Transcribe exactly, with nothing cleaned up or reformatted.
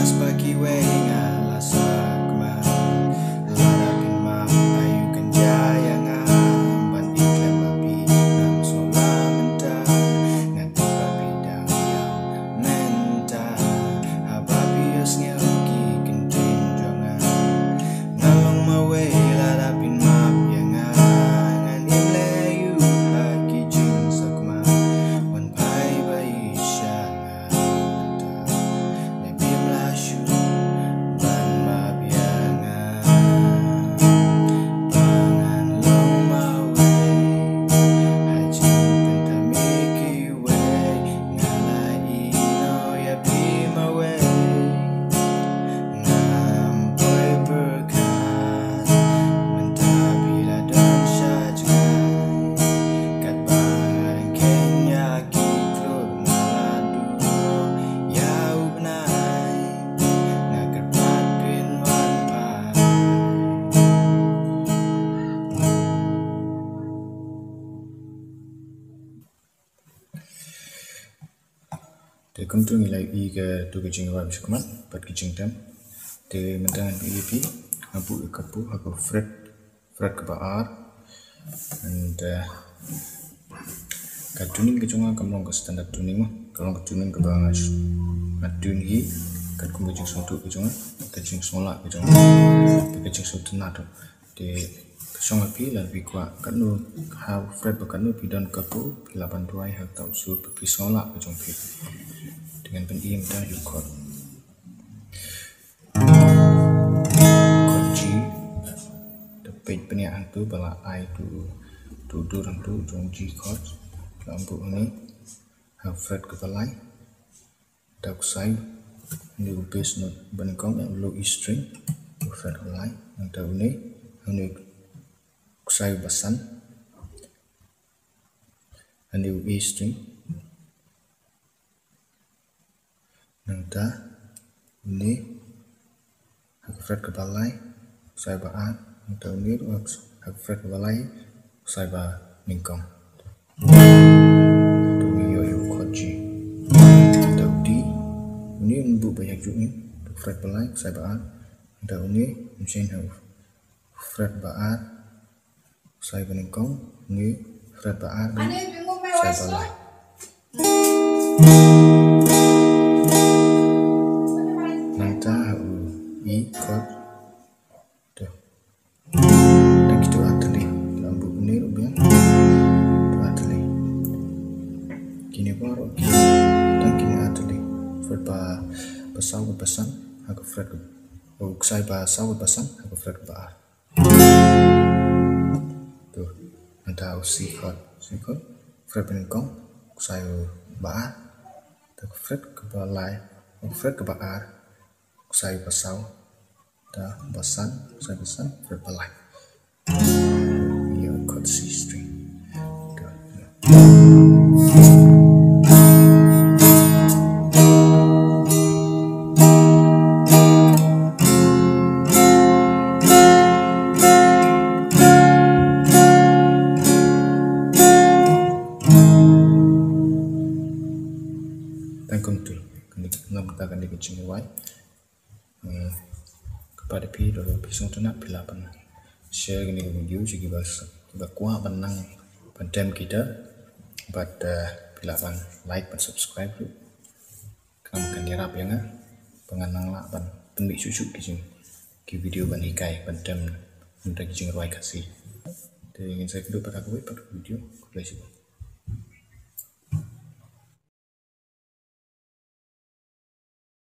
Ba kiwei nga la sakma. Lada phin map aïu kan jia ïa nga. Ban ïeit lem ba phi ngam sngewlah mynta. Nga tip ba phi dang ïam mynta. Haba phi ïohsngew ki ktien jong nga. Nga long mawei lada phin map ïa nga. Ngan im leh aïu ha ki jingsakma. Wan phai beit sha nga mynta. Ne phim lah shuh ban map ïa nga. Ba ngan long mawei ha jingpynthame ïa kiwei. Nga la ïehnoh ïa phi mawei. Ngam poi pyrkhat mynta phi la don sha jngai. Katba nga dang kheiñ ïa ki khlur nga la duh ïa u bnai. Nga kyrpad phin wan phai. Te kumta ngi la ïohi kato ka jingrwai shakhmat bad ka jingtem. Te mynta ngan pyni ïa phi, nga buh ïa ka chord ha ka fret, fret kaba ar. And uh, ka tuning ka jong nga kam long ka standard tuning mo. Ka long ka tuning kaba nga sh-, nga tune hi katkum ka jingsngewthuh ka jong nga, ka jingsngewlah ka jong nga, ka jingsngewtynnat. Te ka shong ha phi lada phi kwah katno, ha fret ba katno phi don ka chord, phi lah ban duwai ha uta u sur ba phi sngewlah ka jong phi. Te ngan pyni mynta ïa u chord. Chord G. Te peit pynïaid hangto ba la ai tu, tu dur hangto jong G chord. La buh hangne ha fret kaba lai. Te u ksai, hangne u bass note ba nyngkong, u low E string, u fret kaba lai. Nangta une, hangne u ksai ba san, hangne u A string. Nangta une ha ka fret kaba lai, ksai ba ar, nangta une ruh ha ka fret kaba lai, ksai ba nyngkong. Te une ïoh ïa u chord G. Nangta u D, une un buh ba ïa juh ne, ha ka fret ba lai, ksai ba ar, nangta une un shim ha u fret ba ar, ksai ba nyngkong, une fret ba ar, ksai ba lai. Nangta ha u E chord. Te. Tang kito ar tylli. La buh une ruh biang. Kito ar tylli. Kine baroh ki. Tang kine ar tylli. Fret ba, ba saw bad ba san ha ka fret. Oh, ksai ba saw bad ba san ha ka fret ba ar. To, nangta u C chord, C chord, fret ba nyngkong, ksai ba ar, te ka fret kaba lai, fret kaba ar, ksai ba saw, te ba san, ksai ba san, fret ba lai. Ïa chord C string. To, Tang kumta, kane, namar kane ka jingrwai. Hmm, kaba da phi, lada phi sngewtynnat phi lah ban share kane ka video sha kiba, kiba kwah ban nang ban tem guitar. Bad, eh, phi lah ban like, ban subscribe ruh. Khnang ba kan ïarap ïa nga ba ngan nang lah ban pynmih shuh shuh ki jing, ki video ban hikai, ban tem, ban tem ki jingrwai Khasi. Te ngin sa ïakynduh pat ha kawei pat ka video. Khublei shibun.